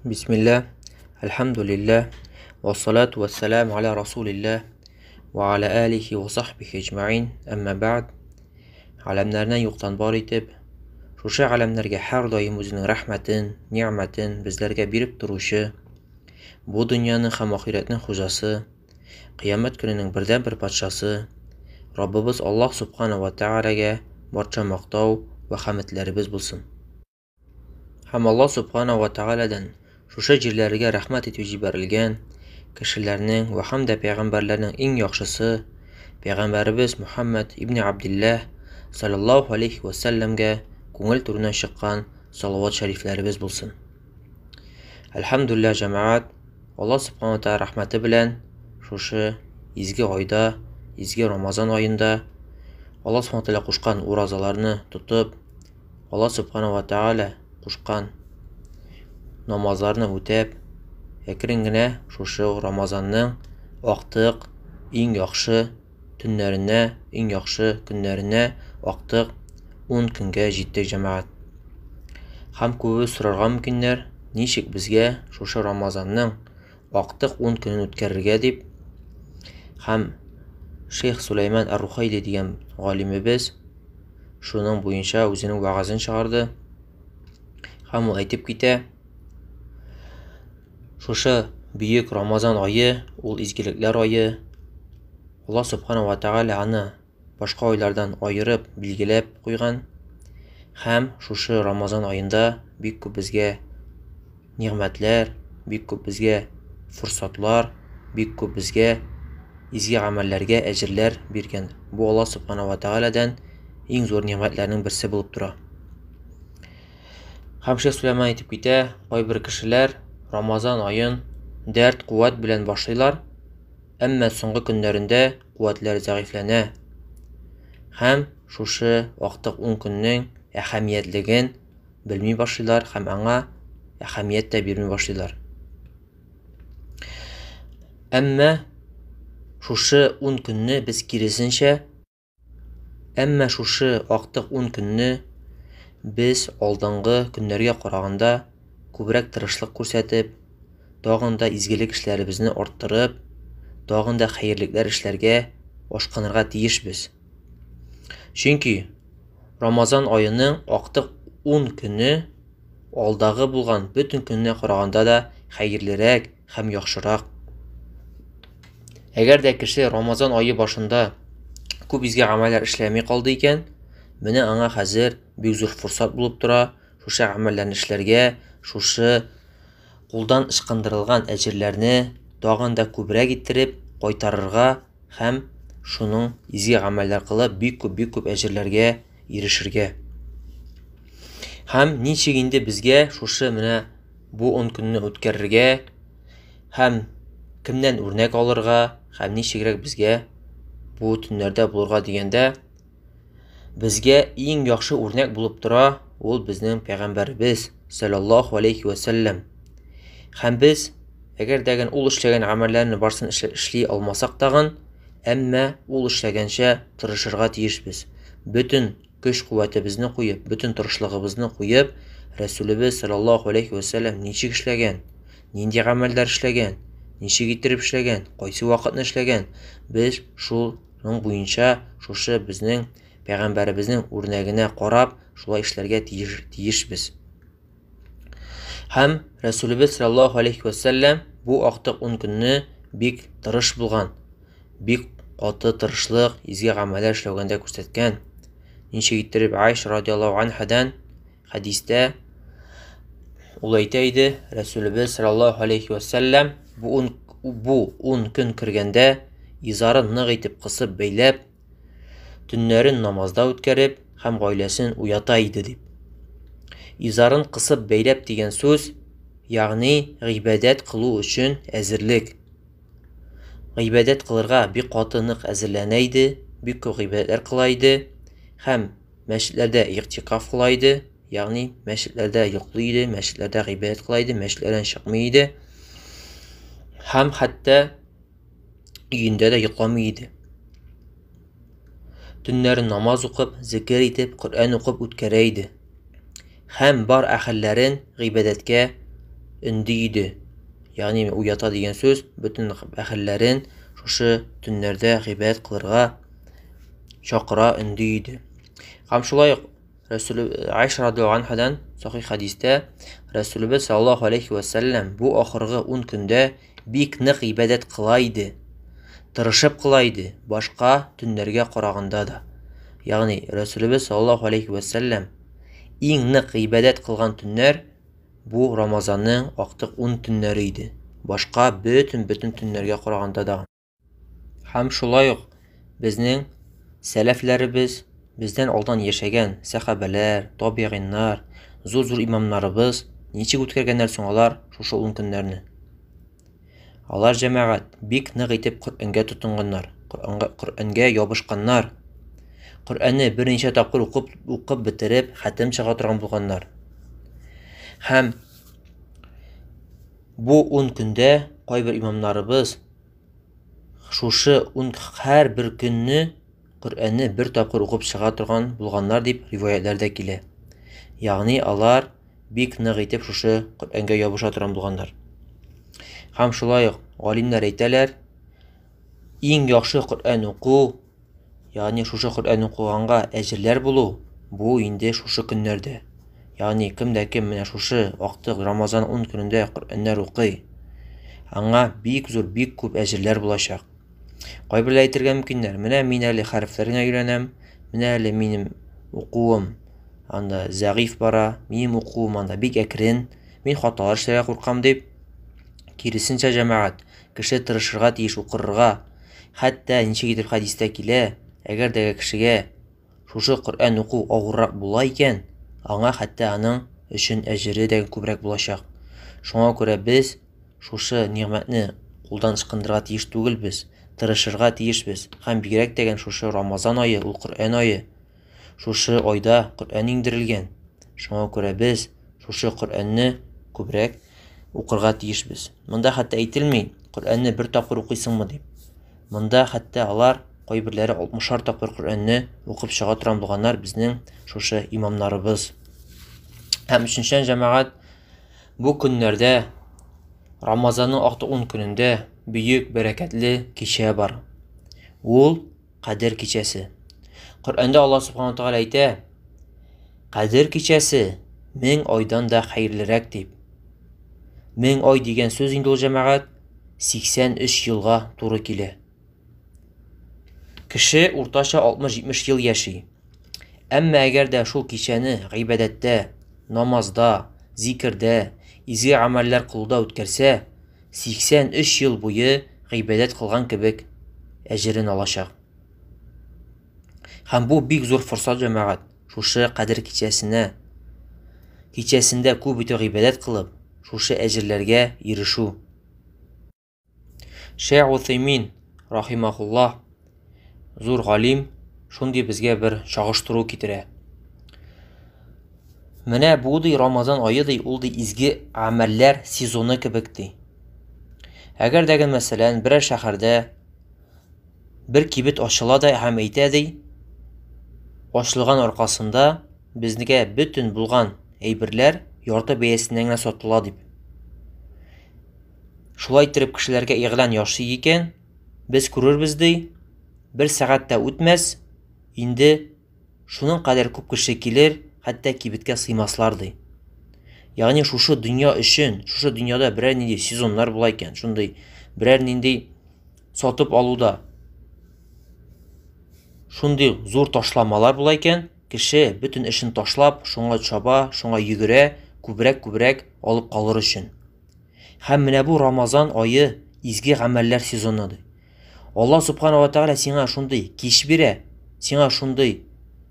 Бисмилла, әлхәмдүлилләһ, вассалату вассаламу аля расулилләһ ва аля алихи ва сахбихи әҗмәин, әмма бәгъд. Галәмнәрне юктан бар итеп, шушы галәмнәргә һәрдаим үзенең рәхмәтен, нигъмәтен безләргә биреп торучы, бу дөньяның һәм ахирәтнең хуҗасы, Кыямәт көненең бердәнбер патшасы, Раббыбыз Аллаһ Субхана ва Тәгаләгә барча мактау вә хәмедләребез булсын. Һәм Аллаһ Субхана ва Тәгаләдән шушы җирләргә рәхмәт итеп җибәрелгән кешеләрнең вә һәм дә пәйгамбәрләрнең иң яхшысы, пәйгамбәребез Мөхәммәд ибне Абдилләһ саллаллаһу алейхи вә сәлләмгә күңел түреннән чыккан салават шәрифләребез булсын. Әлхәмдүлилләһ, җәмәгать, Аллаһ Субхана ва Тәгалә рәхмәте белән шушы изге айда, изге Рамазан аенда Аллаһ Субхана ва Тәгалә кушкан уразаларны тотып, Аллаһ Субхана ва Тәгалә кушкан намазларны үтәп, әкрен генә шушы Рамазанның актык иң яхшы төннәренә, иң яхшы көннәренә актык 10 көнгә җиттек, җәмәгать. Һәм күбебез сорарга мөмкиннәр, ничек безгә шушы Рамазанның актык 10 көнен үткәрергә дип. Һәм Шейх Сулейман Ар-Рухайли дигән галимебез шуның буенча үзенең вәгазен чыгарды. Һәм ул әйтеп китә: Шушы бөек Рамазан ае, ул изгелекләр ае. Аллаһ Субхана ва Тааля аны башка айлардан аерып, билгеләп куйган. Һәм шушы Рамазан аенда бик күп безгә нигъмәтләр, бик күп безгә форсатлар, бик күп безгә изге гамәлләргә әҗерләр биргән. Бу Аллаһ Субхана ва Тәгаләдән иң зур нигъмәтләрнең берсе булып тора. Һәм Шейх Сулейман әйтеп китә, кайбер кешеләр Рамазан аен дәрт, куәт белән башлыйлар, әмма соңгы көннәрендә куәтләре зәгыйфьләнә. Һәм шушы актык 10 көннең әһәмиятлеген белми башлыйлар һәм аңа әһәмият тә бирми башлыйлар. Әмма шушы 10 көнне без киресенчә, әмма шушы актык 10 көнне без алдынгы көннәргә караганда күбрәк тырышлык күрсәтеп, тагын да изгелек эшләребезне арттырып, тагын да хәерлекләр эшләргә ашкынырга тиешбез. Чөнки Рамазан аеның актык 10 көне алдагы булган бөтен көненә караганда да хәерлерәк һәм яхшырак. Әгәр дә кеше Рамазан ае башында күп изге гамәлләр эшләми калды икән, менә аңа хәзер бик зур форсат булып тора, шушы гамәлләрне эшләргә, шушы кулдан ычкындырылган әҗерләрне тагын да күбрәк иттереп кайтарырга һәм шуның изге гамәлләр кылып бик күп бик күп әҗерләргә ирешергә. Һәм ничек инде безгә шушы менә бу 10 көнне үткәрергә һәм кемнән үрнәк алырга һәм ничегрәк безгә бу төннәрдә булырга дигәндә, безгә иң яхшы үрнәк булып тора ул безнең пәйгамбәребез саллаллаһу алейхи ва сәлләм. Һәм без әгәр дә ул эшләгән гамәлләрне барсын эшли алмасак тагын, әмма ул эшләгәнчә тырышырга тиешбез. Бөтен көч куәтебезне куеп, бөтен тырышлыгыбызны куеп, Рәсүлебез саллаллаһу алейхи ва сәлләм ничек эшләгән, нинди гамәлләр эшләгән, ничек иттереп эшләгән, кайсы вакытны эшләгән, без шул Шуның буенча шушы безнең пәйгамбәребезнең үрнәгенә карап, шулай эшләргә тиеш, тиешбез. Һәм Рәсүлебез саллаллаһу алейхи ва сәлләм бу актык 10 көнне бик тырыш булган, бик каты тырышлык, изге гамәлләр эшләгәндә күрсәткән. Ничек иттереп Айша радиаллаһу анхадан хәдистә ул әйтә иде, Рәсүлебез саллаллаһу алейхи ва сәлләм бу 10 бу 10 көн кергәндә изарын нык итеп кысып бәйләп, төннәрен намазда үткәреп һәм гаиләсен уята иде дип. Изарын кысып бәйләп дигән сүз, ягъни гыйбадәт кылу өчен әзерлек. Гыйбадәт кылырга бик каты нык әзерләнә иде, бик күп гыйбадәтләр кыла иде һәм мәчетләрдә игътикаф кыла иде, ягъни мәчетләрдә йоклый иде, мәчетләрдә гыйбадәт кыла иде, мәчетләрдән чыкмый иде. Һәм хәтта өендә дә йокламый иде. Төннәрен намаз укып, зикер итеп, Коръән укып үткәрә иде. Һәм бар әһелләрен гыйбадәткә өнди иде. Ягъни уята дигән сүз, бөтен әһелләрен шушы төннәрдә гыйбадәт кылырга чакыра, өнди иде. Һәм шулай ук Рәсүл Айша радиаллаһу анһадан сахих хәдистә Рәсүлебез саллаллаһу алейхи ва сәлләм бу ахыргы 10 көндә бик нык гыйбадәт кыла иде. Тырышып кыла иде, башка төннәргә караганда да. Ягъни Рәсүлебез саллаллаһу алейхи ва сәлләм иң нык гыйбадәт кылган төннәр бу Рамазанның актык 10 төннәре иде. Башка бөтен-бөтен төннәргә караганда да. Һәм шулай ук безнең сәләфләребез, бездән алдан яшәгән сәхабәләр, табигыйннар, зур-зур имамнарыбыз ничек үткәргәннәр соң алар шушы ун көннәрне? Алар җәмәгать бик нык итеп Коръәнгә тотынганнар, Коръәнгә, Коръәнгә ябышканнар. Коръәнне берничә тапкыр укып, укып бетереп, хәтем чыга торган булганнар. Һәм бу ун көндә кайбер имамнарыбыз Шушы ун һәрбер көнне Коръәнне бер тапкыр укып чыга торган булганнар дип риваятьләр дә килә. Ягъни алар бик нык итеп шушы Коръәнгә ябыша торган булганнар. Һәм шулай ук галимнәр әйтәләр, иң яхшы Коръән уку Ягъни шушы Коръән укыганга әҗерләр булу, бу инде шушы көннәрдә. Ягъни кем дә кем менә шушы актык Рамазан 10 көнендә Коръәннәр укый, аңа бик зур, бик күп әҗерләр булачак. Кайберләр әйтергә мөмкиннәр, менә мин әле хәрефләр генә өйрәнәм, менә әле минем укуым анда зәгыйфь бара, минем укуым анда бик әкрен, мин хаталар эшләргә куркам дип. Киресенчә, җәмәгать, кеше тырышырга тиеш укырырга. Хәтта ничек итеп хәдистә килә, әгәр дә кешегә шушы Коръән уку авыррак була икән, аңа хәтта аның өчен әҗере дә күбрәк булачак. Шуңа күрә без шушы нигъмәтне кулдан ычкындырырга тиеш түгелбез, тырышырга тиешбез. Һәм бигрәк тә шушы Рамазан ае, ул Коръән ае. Шушы айда Коръән иңдерелгән. Шуңа күрә без шушы Коръәнне күбрәк укырга тиешбез. Монда хәтта әйтелми, Коръәнне бер тапкыр укыйсыңмы дип. Монда хәтта алар кайберләре 60 тапкыр Коръәнне укып чыга торган булганнар безнең шушы имамнарыбыз. Һәм өченчедән, җәмәгать, бу көннәрдә Рамазанның актык 10 көнендә бөек бәрәкәтле кичә бар. Ул Кадер кичәсе. Коръәндә Аллаһ Субхану Тәгалә әйтә, Кадер кичәсе мең айдан да хәерлерәк дип. Мең ай дигән сүз инде ул җәмәгать 83 елга туры килә. Кеше уртача 60-70 ел яши. Әмма әгәр дә шул кичәне гыйбадәттә, намазда, зикердә, изге гамәлләр кылуда үткәрсә, 83 ел буе гыйбадәт кылган кебек әҗерен алачак. Һәм бу бик зур форсат җәмәгать. Шушы Кадер кичәсенә кичәсендә күп итеп гыйбадәт кылып, шушы әҗерләргә ирешү. Шәйх Утаймин рахимахуллаһ зур галим шундый безгә бер чагыштыру китерә. Менә бу ди Рамазан ае ди, ул ди изге гамәлләр сезоны кебек ди. Әгәр дә мәсәлән, берәр шәһәрдә бер кибет ачыла да һәм әйтә ди, ачылган аркасында безгә бөтен булган әйберләр ярты бәясеннән генә сатыла дип. Шулай иттереп кешеләргә игълан ясый икән, без күрербез ди, бер сәгать тә үтмәс, инде шуның кадәр күп кеше килер, хәтта кибеткә сыймаслар ди. Ягъни шушы дөнья өчен, шушы дөньяда берәр нинди сезоннар була икән, шундый берәр нинди сатып алуда шундый зур ташламалар була икән, кеше бөтен эшен ташлап, шуңа чаба, шуңа йөгерә, күбрәк-күбрәк алып калыр өчен. Һәм менә бу Рамазан ае изге гамәлләр сезоны ди. Аллаһ Субхану ва Тааля сиңа шундый кич бирә, сиңа шундый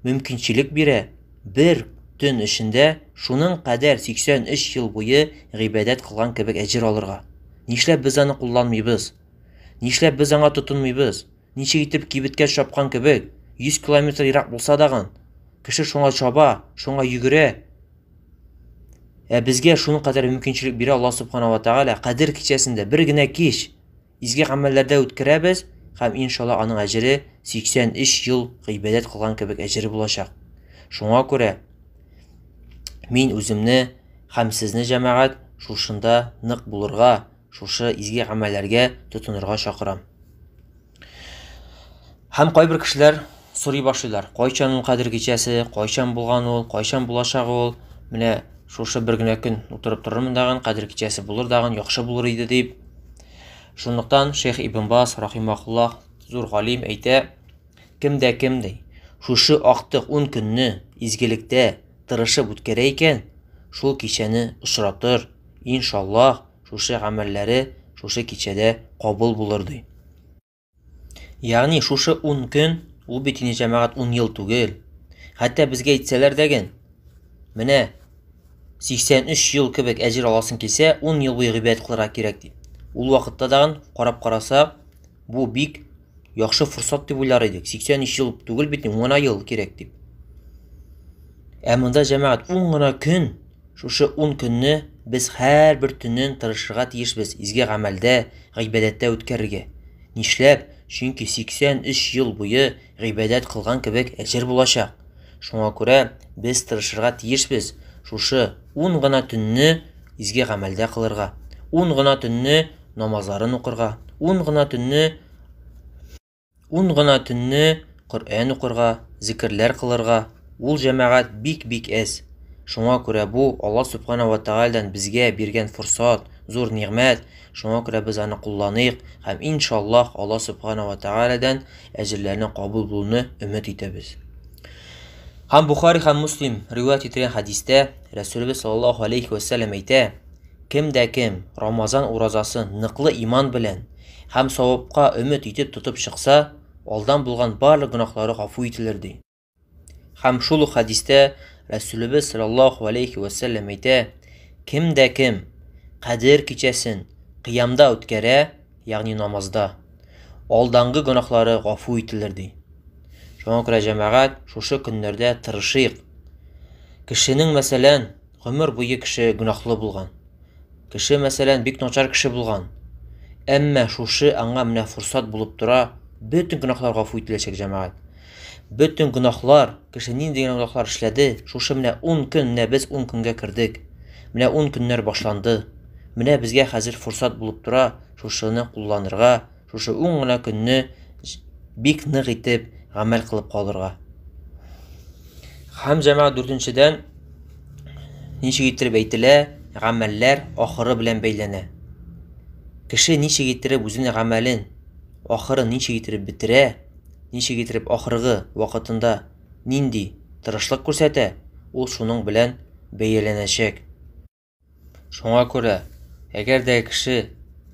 мөмкинчелек бирә, бер төн эчендә шуның кадәр 83 ел буе гыйбадәт кылган кебек әҗер алырга. Нишләп без аны кулланмыйбыз? Нишләп без аңа тотынмыйбыз? Ничек итеп кибеткә чапкан кебек, 100 километр ерак булса дагын, кеше шуңа чаба, шуңа йөгерә. Ә безгә шуның кадәр мөмкинчелек бирә Аллаһ Субхану ва Тааля Кадер кичәсендә бер генә кич изге гамәлләрдә үткәрәбез һәм иншалла аның әҗере 83 ел гыйбадәт кылган кебек әҗере булачак. Шуңа күрә мин үземне һәм сезне җәмәгать шушында нык булырга, шушы изге гамәлләргә тотынырга чакырам. Һәм кайбер кешеләр сорый башлыйлар. Кайчан ул Кадер кичәсе, кайчан булган ул, кайчан булачак ул? Менә шушы бер генә көн утырып торырмын дагын, Кадер кичәсе булыр дагын, яхшы булыр иде дип. Шунлыктан шейх Ибн Баз рахимахуллах, зур галим әйтә, кем дә кем ди, шушы актык 10 көнне изгелектә тырышып үткәрә икән, шул кичәне очратыр, иншаллаһ, шушы гамәлләре шушы кичәдә кабул булыр ди. Ягъни шушы 10 көн, ул бит инде җәмәгать 10 ел түгел. Хәтта безгә әйтсәләр дәген, менә 83 ел кебек әҗер аласың килсә, 10 ел буе гыйбадәт кылырга кирәк дип. Ул вакытта дагын карап карасак, бу бик яхшы форсат дип уйлар идек. 83 ел түгел бит, 10 гына ел кирәк дип. Ә монда җәмәгать 10 гына көн. Шушы 10 көнне без һәрбер төнен тырышырга тиешбез изге гамәлдә, гыйбадәттә үткәрергә. Нишләп? Чөнки 83 ел буе гыйбадәт кылган кебек әҗер булачак. Шуңа күрә без тырышырга тиешбез шушы 10 гына төнне изге гамәлдә кылырга. 10 гына төнне намазларын укырга, 10 гына төнне 10 гына төнне Коръән укырга, зикерләр кылырга. Ул җәмәгать бик-бик әз. Шуңа күрә бу Алла субхана ва тәгаләдән безгә биргән форсат, зур нигъмәт. Шуңа күрә без аны кулланыйк һәм иншаллаһ Алла субхана ва тәгаләдән әҗерләрне кабул булуны өмет итәбез. Һәм Бухари һәм Муслим риваять ителгән хәдистә Рәсүлебез саллаллаһу алейхи ва сәлләм әйтә: Кем дә кем Рамазан уразасын ныклы иман белән һәм савапка өмет итеп тотып чыкса, алдан булган барлык гөнаһлары гафу ителер ди. Һәм шул ук хәдистә Рәсүлебез саллаллаһу алейхи ва сәлләм әйтә: Кем дә кем Кадер кичәсен кыямда үткәрә, ягъни намазда, алдангы гөнаһлары гафу ителер ди. Шуңа күрә җәмәгать шушы көннәрдә тырышыйк. Кешенең, мәсәлән, гомер буе кеше гөнаһлы булган. Кеше, мәсәлән, бик начар кеше булган. Әмма шушы аңа менә форсат булып тора, бөтен гөнаһлар гафу ителәчәк җәмәгать. Бөтен гөнаһлар, кеше нинди генә гөнаһлар эшләде, шушы менә 10 көн, менә без 10 көнгә кердек. Менә 10 көннәр башланды. Менә безгә хәзер форсат булып тора, шушыны кулланырга, шушы 10 гына көнне бик нык итеп гамәл кылып калырга. Һәм җәмәгать дүртенчедән, ничек иттереп әйтелә, гамәлләр ахыры белән бәйләнә. Кеше ничек иттереп үзенең гамәлен, ахырын ничек иттереп бетерә, ничек иттереп ахыргы вакытында нинди тырышлык күрсәтә, ул шуның белән бәяләнәчәк. Шуңа күрә, әгәр дә кеше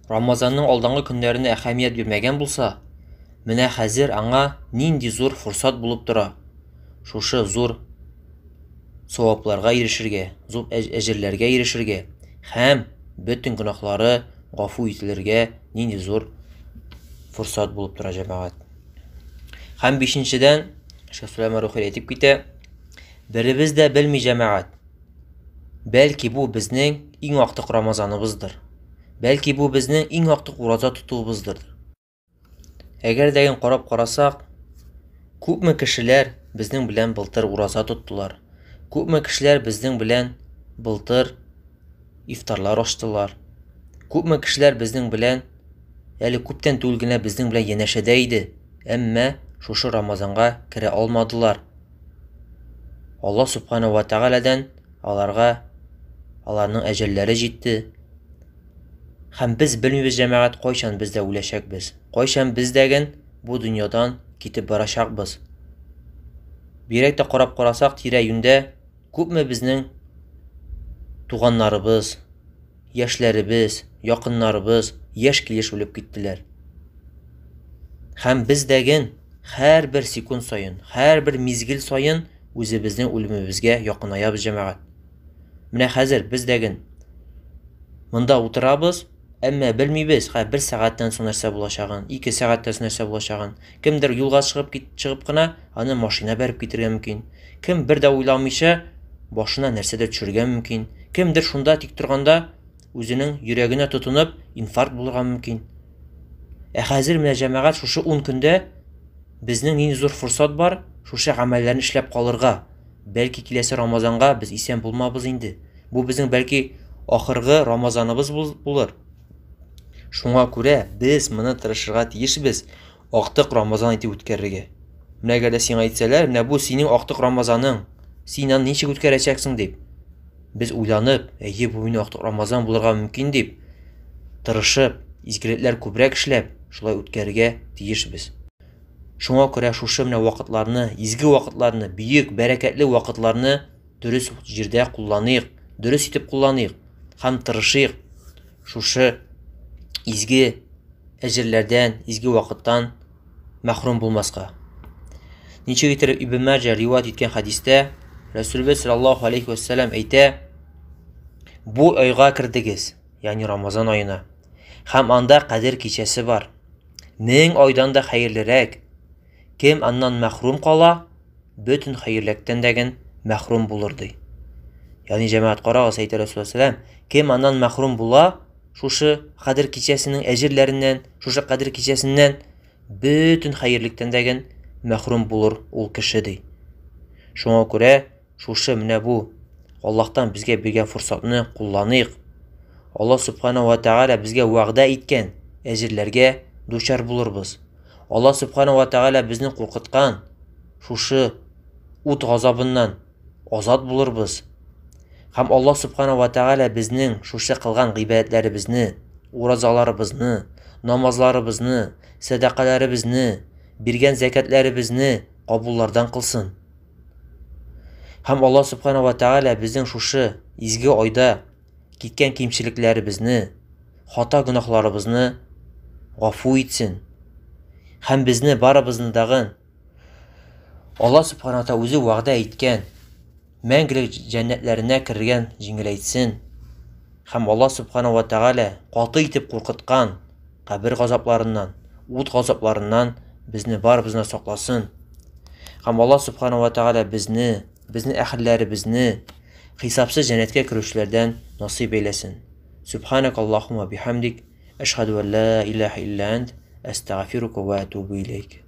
Рамазанның алдангы көннәренә әһәмият бирмәгән булса, менә хәзер аңа нинди зур форсат булып тора. Шушы зур савапларга ирешергә, зур әҗерләргә ирешергә һәм бөтен гөнаһлары гафу ителергә нинди зур форсат булып тора җәмәгать. Һәм бишенчедән, Шәйх Сөләйман Рухи әйтеп китә, беребез дә белми җәмәгать. Бәлки бу безнең иң актык Рамазаныбыздыр. Бәлки бу безнең иң актык ураза тотуыбыздыр. Әгәр дә карап карасак, күпме кешеләр безнең белән былтыр ураза тоттылар. Күпме кешеләр безнең белән былтыр ифтарлар ачтылар. Күпме кешеләр безнең белән әле күптән түгел генә безнең белән янәшәдә иде, әмма шушы Рамазанга керә алмадылар. Алла субхана ва тәгаләдән аларга аларның әҗәлләре җитте. Һәм без белмибез җәмәгать, кайчан без дә үләчәкбез. Кайчан без дәген бу дөньядан китеп барачакбыз. Бигрәк тә карап карасак, тирә-юньдә күпме безнең туганнарыбыз, яшьләребез, якыннарыбыз яшь килеш үлеп киттеләр. Һәм без дәген һәрбер секунд саен, һәрбер мизгел саен үзебезнең үлемебезгә якынаябыз җәмәгать. Менә хәзер без дәген монда утырабыз, әмма белмибез, хә бер сәгатьтән соң нәрсә булачагын, 2 сәгатьтән соң нәрсә булачагын. Кемдер юлга чыгып кит, чыгып кына аны машина бәреп китергә мөмкин. Кем бер дә уйламыйча башына нәрсә дә төшергә мөмкин. Кемдер шунда тик торганда үзенең йөрәгенә тотынып инфаркт булырга мөмкин. Ә хәзер менә җәмәгать шушы 10 көндә безнең нинди зур форсат бар, шушы гамәлләрне эшләп калырга. Бәлки киләсе Рамазанга без исән булмабыз инде. Бу безнең бәлки ахыргы Рамазаныбыз булыр. Шуңа күрә без моны тырышырга тиешбез, актык Рамазан итеп үткәрергә. Менә әгәр дә сиңа әйтсәләр, менә бу синең актык Рамазаның, син аны ничек үткәрәчәксең дип. Без уйланып, әйе, бу минем актык Рамазан булырга мөмкин дип, тырышып, изгелекләр күбрәк эшләп, шулай үткәрергә тиешбез. Шуңа күрә шушы менә вакытларны, изге вакытларны, бөек, бәрәкәтле вакытларны дөрес җирдә кулланыйк, дөрес итеп кулланыйк һәм тырышыйк шушы изге әҗерләрдән, изге вакыттан мәхрүм булмаска. Ничек итеп Ибн Маҗа риваять иткән хәдистә Рәсүлебез саллаллаһу алейхи вәссәлам әйтә: "Бу айга кердегез, ягъни Рамазан аена. Һәм анда Кадер кичәсе бар. Мең айдан да хәерлерәк. Кем аннан мәхрүм кала, бөтен хәерлектән дәген мәхрүм булыр ди. Ягъни җәмәгать карагыз, әйтә Рәсүлүлләһ, кем аннан мәхрүм була, шушы Кадер кичәсенең әҗерләреннән, шушы Кадер кичәсеннән бөтен хәерлектән дәген мәхрүм булыр ул кеше ди. Шуңа күрә шушы менә бу Аллаһтан безгә биргән форсатны кулланыйк. Аллаһ Субхана ва Тааля безгә вәгъдә иткән әҗерләргә дучар булырбыз. Аллаһ Субхана ва Тааля безне куркыткан шушы ут газабыннан азат булырбыз. Һәм Аллаһ Субхана ва Тааля безнең шушы кылган гыйбадәтләребезне, уразаларыбызны, намазларыбызны, сәдакаларыбызны, биргән зәкятләребезне кабуллардан кылсын. Һәм Аллаһ Субхана ва Тааля безнең шушы изге айда киткән кимчелекләребезне, хата гөнаһларыбызны гафу итсен. Һәм безне барыбызны дагын Аллаһ Субхана ва үзе вәгъдә иткән мәңгелек җәннәтләренә кергән җиңеләйтсен. Һәм Аллаһ Субхана ва Тааля каты итеп куркыткан кабер газапларыннан, ут газапларыннан безне барыбызны сакласын. Һәм Аллаһ Субхана ва Тааля безне, безнең әһелләребезне хисапсыз җәннәткә керүчеләрдән насыйп әйләсен. Субханак Аллаһумма бихамдик, әшһәду ан ла илаһа илля ант, әстәгъфирука ва атубу илейк.